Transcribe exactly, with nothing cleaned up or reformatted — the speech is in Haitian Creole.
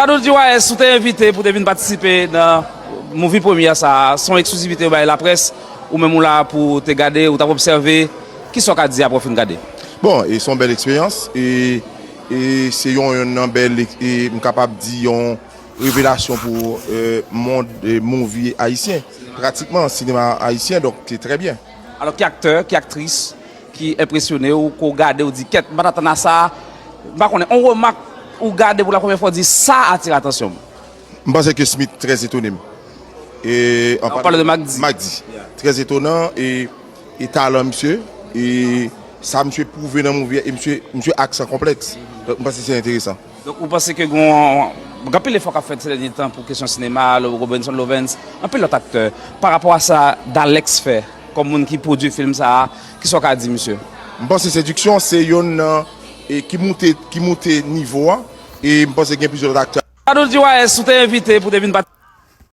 Adoul G Y S, ou te envite pou te vin patisipe nan movie premyè sa a, se yon eksklizivite yo bay laprès, ou menm ou la pou te gade, ou t ap obsève, kisa w ka di apre w fin gade? Bon, e se yon bèl eksperyans, e, e se yon, yon nan bèl, e m kapab di yon revelasyon pou, e, mond, e, movie ayisyen, pratikman sinema ayisyen, donk se trè byen. Alò, ki aktè, ki aktris ki enpresyone w, ke w gade, w di, kèt, m pa t atann a sa, m pa konnen, yon remak ou gade pou la premyè fwa, w di, sa atire atansyon m? M panse ke Smith trè etone m. E, an Ou pale de Magdi. Magdi. Yeah. Trè etonan e, e talan misye, e sa misye pwouve nan movie a, e misye, misye ak san konplèks. Donk, m panse se enteresan. Donk, ou panse ke gon, gen anpil efò k ap fèt se dènye tan pou kesyon sinema, Lo-, Robinson Lovens, anpil lòt aktè. Pa rapò a sa Dalex fè, kòm moun ki pwodui fim sa a, kisa w ka di misye? M panse Sediksyon se youn nan, e, ki moute, ki moute nivo a, e m panse gen plizyè lòt aktè. Adoul G Y S, ou te envite pou te vin pati.